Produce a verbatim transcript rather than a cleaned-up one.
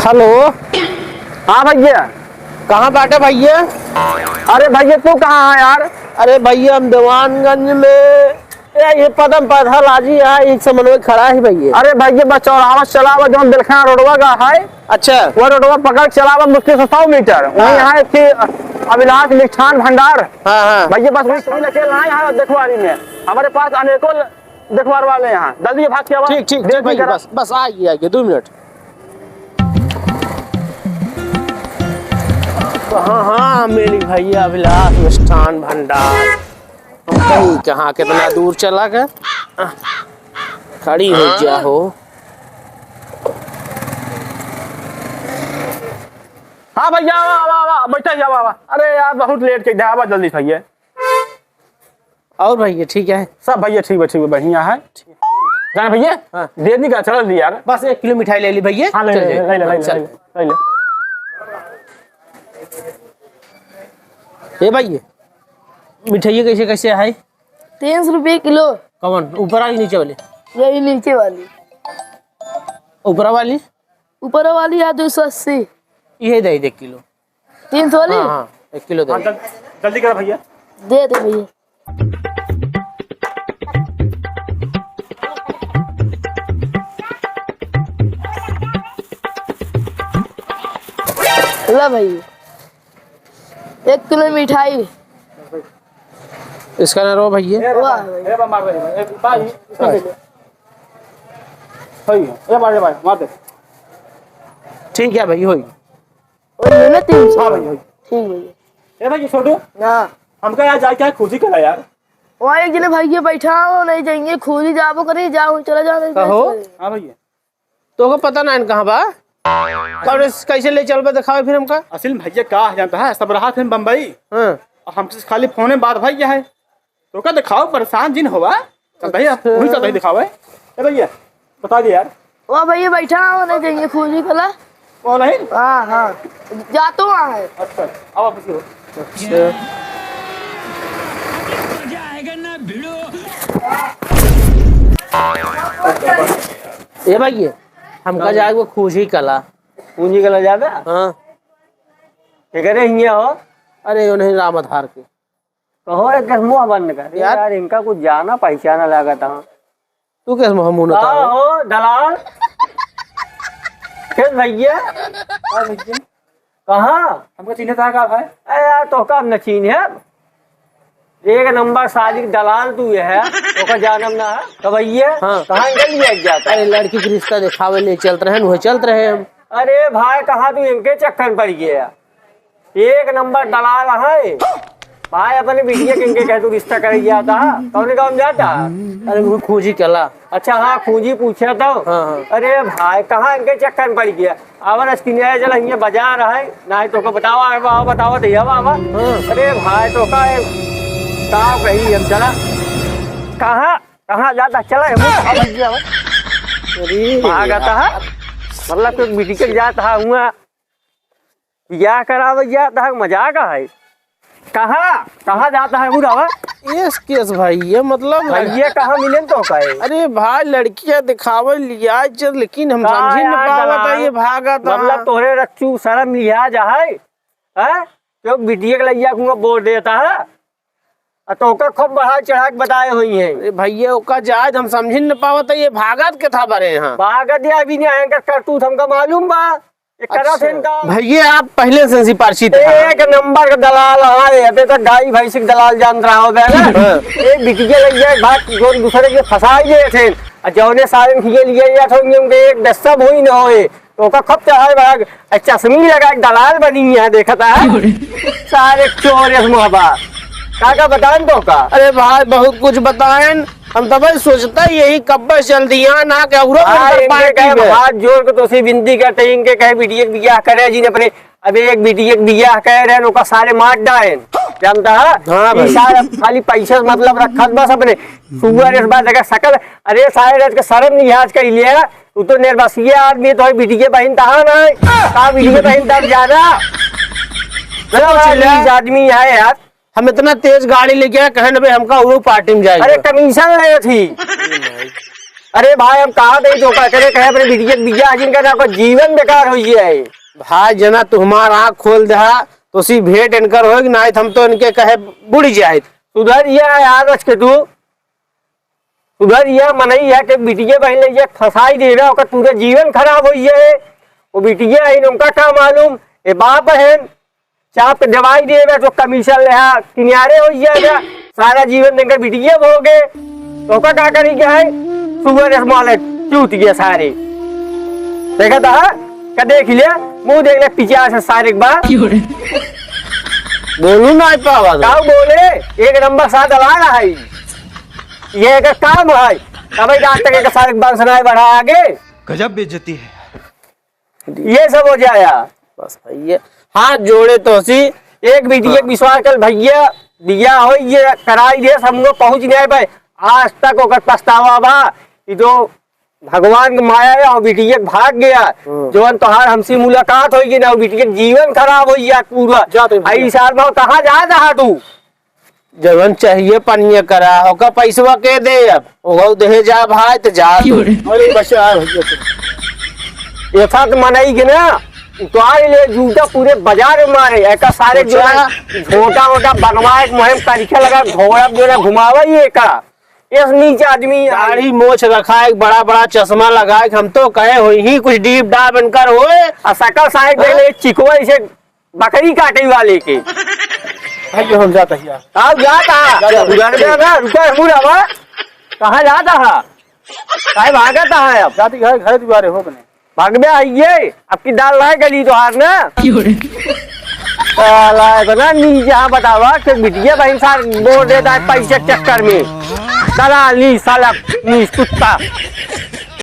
हेलो। हाँ भैया। कहाँ बाटे भैया? अरे भैया, तू कहाँ है यार? अरे भैया, हम दीवानगंज में, ए, ये पदम पैथालॉजी है, एक समन्वय खड़ा है भैया। अरे भैया, बस चौराहा चलावा, जौन दिलखा रोडवा का है। अच्छा। वो रोडवा पकड़ के चलावा, मुश्किल से सौ मीटर। वहीं हाँ। यहाँ एक ठे अभिलाष मिष्ठान भंडार। हाँ, हाँ। भैया, बस वहीं से लेके लाए हैं, देखो आदमी में। हमारे पास अनेकों देखवार वाले यहाँ, जल्दी भाग के आवा। ठीक, ठीक, ठीक भैया, बस, बस आ गया, आ गया, दो मिनट। कहाँ, हाँ, मेरी भैया अभिलाष मिष्ठान भंडार। कहीं कहाँ, कितना दूर चला गया? खड़ी हो गया हो। हाँ भैया, आवा, आवा, आवा, बैठा ही, आवा, आवा। अरे यार, बहुत लेट के आवा, जल्दी से भैया। और भैया ठीक है? सब भैया ठीक बा, ठीक बा, बढ़िया है। जाना भैया, हाँ। देर नहीं का, चल दी यार। बस एक किलो मिठाई ले ली भैया। हाँ, ले, चल ले, जाए। ले, ले, हाँ, ले, चल। ले, ले, ले। ए भैया, मिठाई कैसे, कैसे है? तीन सौ रुपये किलो। कौन, ऊपर वाली, नीचे वाली? यही नीचे वाली। ऊपर वाली? ऊपर वाली है दो सौ अस्सी। ये दे दे किलो। तीन सौ वाली? हाँ, हाँ, एक किलो दे। हाँ, जल-, जल्दी करो भैया। दे दे भैया। ला भैया, एक किलो मिठाई। इसका ना रो भैया। ए, रे वाह बा-, भैया। ए, बा-, मार दे, ए, बा-, इसका ले ले। सही है। ए, बा-, ए, बा-, मार दे। ठीक है भैया, होई। और ये ना तीन सौ। हाँ भैया, होई। ठीक भैया। ए भाई, ये छोटू। हाँ। हमका यार जाए क्या है, खोजी कला यार। वहाँ एक जने भैया बैठा हो, नहीं जाएंगे, खोजी जाबो करी, जाओ, चला जाओ, नहीं कहो। जाओ। हाँ भैया। तोहका पता ना है कहाँ बा? कौन इस-, कैसे ले चलबा दिखावे फिर हमका? असल में भैया का है जानता है, सब रहा थे बम्बई। हाँ। और हमसे खाली फोन में बात भैया है। तोहका दिखाओ, परेशान जिन होवा। चलता ही, अच्छा। वही चलता ही दिखाओ, है। ए भैया, बता दे यार। वो भैया बैठा हो, नहीं जाएंगे, खोजी कला। वो नहीं? हाँ, हाँ। जा तो वहाँ है। अच्छा, अब आप पूछिए। अच्छा। ए भाई, हमका हाँ। जाए वो खोजी कला। खोजी कला जाबे? हाँ। के करे हियाँ हो? अरे, वो नहीं, राम आधार के। कहो, एक मुँह बंद कर। यार। यार, इनका कुछ जाना पहचाना लागत है। तू कैसे मुँह मुँह का उतारो? हो, दलाल? किस भैया? का भैया? कहाँ? हमको चिन्हे था का भाई? अरे यार, तोहका हम न चिन्हे। एक नंबर साजिक दलाल तू ये है, तोहका जानम ना है। का भैया? हाँ। कहाँ इनका लिया जाता है? अरे, लड़की के रिश्ता दिखावे ले चलत रहे, वह चलत रहे हम। अरे भाई, कहाँ तू इनके चक्कर में पड़ गया? एक नंबर दलाल है। भाई, अपने बिटिया के इनके कहे तू रिश्ता करे जाता है, कौन गाँव में जाता है? अरे, वो खोजी कला। अच्छा, हाँ, खोजी पूछे तो। हाँ, हाँ। अरे भाई, कहाँ इनके चक्कर में पड़ गया? आवा ना, स्किनिया चला, हियाँ बाजार है, ना ही तोहका बतावा, आवा, बतावा, तो आवा, आवा। हाँ। अरे भाई, तोहका, का कही हम, चला। कहाँ, कहाँ जाता? चला, हम अरे भागता है। यार। मतलब, तो बिटिया के जाता है हुआ। बियाह करावे जाता है, मजाक है। कहाँ, कहाँ जाता है बुढ़ावा? एस केस भाई, ये मतलब भाई, ये कहाँ मिले तो का है? अरे भाई, लड़कियाँ दिखावे लिया चल, लेकिन हम का समझी न यार पावत है, दलाल? ये भागत मतलब है। तोहरे रच्चू शर्म लिहाज है, हैं? क्यों बिटिया के लइया को बोल देता है? आ तोका खूब बढ़ा चढ़ा के बताए हुई हैं। अरे भैया, ओका जायज हम समझी न पावत है, ये भागत के था बरे यहाँ। भागत या अभी नहीं आएगा करतूत, हमका मालूम बा। ये करा अच्छा। थे इनका। भैया, आप पहले से ही परिचित हैं। एक नंबर का दलाल है, अबे तक गाई भैंस के दलाल जान रहा हो बे ना। हाँ। एक बिटिया लग जाए, बात जोन दूसरे के फंसाई दे थे। आ जौने सारे खिए लिए जात होंगे, उनके एक दस्ता भोई न होए। तो ओका खूब चढ़ाए भाग, आ चश्मी लगा के दलाल बनी है, देखता है। सारे चोर इस मुहबा। का का बताएं तो का? अरे भाई, बहुत कुछ बताएं। हम तब सोचता यही कब्बे चल दिया ना, के औरो हाँ, इनकर इनके पार्टी कहे में। हाथ जोड़ के तो सी विनती करते, इनके कहे बिटिया के बियाह करे जिन अपने। अबे एक बिटिया के बियाह करे रहे, ओका सारे मार डाएन। जानता है? हाँ ई भाई। सारे खाली पैसे से मतलब रखत बस अपने। सुअर इस बात देखा सकल, अरे सारे रात के शर्म नहीं आज कर लिया। तू तो निर्बसिया आदमी है, तो बिटिया बहन तहा ना है। का बिटिया बहन तब ज्यादा? चलो, चलो। चलो, इस आदमी यहाँ है यार। हम इतना तेज गाड़ी लेके आए, कहन बे हमका उरो पार्टी में जाएगा। अरे कमीशन ले थी। अरे भाई, हम कहा दे तो का करे, कहे अपने बिटिया के बियाह जिन करना, ओकर जीवन बेकार होइ जाए। भाई जना, तू हमार आँख खोल दहा, तो सी भेंट इनकर होई कि नाहीं, हम तो इनके कहे बुड़ जाए। सुधर या यार, रच के तू सुधर या, मनई है कि बिटिया बहिन ले ये फंसाई देवे, ओकर पूरा जीवन खराब होइ जाए। वो बिटिया है, उनका का मालूम, ये बाप है, चाप के दवाई देवे तो कमीशन ले, हाँ, किनारे होइ जाएगा, सारा जीवन देकर बिटिया भोगे, तो ओका का करी के है? सुअर small है, चूत गया सारे। देखा था, का देख लिया, मुँह देख ले, पीछे से सारे एक बार। बोलू ना पावा तो। का बोले, एक नंबर साथ ला रहा है, ये एक काम है, तभी रात तक एक सारे एक बार सुनाए बढ़ा आगे। गजब बेइज्जती है। ये सब हो जाया। बस भैया, हाथ जोड़े तोसी, एक बिटिया हाँ। के विश्वास कर भैया, बियाह हो ये कराई दे, हम लोग पहुँच नहीं पाए, आज तक ओकर पछतावा बा। ये तो भगवान के माया है, और बिटिया के भाग गया। हम्म। जवन तोहार हमसे मुलाकात होई कि ना, बिटिया के जीवन खराब होई गया पूरा। जा तो भैया। आई साल में कहाँ जा रहा तू? जवन चाहिए पनिया करा, ओका पैसवा के दे अब? ओहो दे जा भाई, त जा तू। क्यों रे? अरे बच्चा, आ भैया, चल। ये साथ मनई के ना, उतार ले जूता पूरे बाजार में मारे, एका सारे जो है, अच्छा। झोटा वोटा बनवाए के मुहिम तरीका लगा, घोड़ा जो है घुमावे ही एका। इस नीच आदमी दाढ़ी मोछ रखा है, बड़ा बड़ा चश्मा लगा है, हम तो कहे होई ही कुछ डीप डाप इनकर होए। आ सकल साहेब हाँ? देख ले, चिकवा इसे बकरी काटे वाले के। भाई, हम जाता ही यार। आओ, जाता है। जाता है। उधर में ना, रुका है, मुड़ा हुआ। कहाँ जाता है? काहे भागता है अब? जाती घर, घर दुआरे हो बने। भाग में आइए, अब की दाल ना गली तोहार ना। क्यों रे? साला, इतना नीच यहाँ बतावा कि बिटिया बहन सार बोल देता है पैसे के चक्कर में। दलाल नीच, साला नीच, कुत्ता।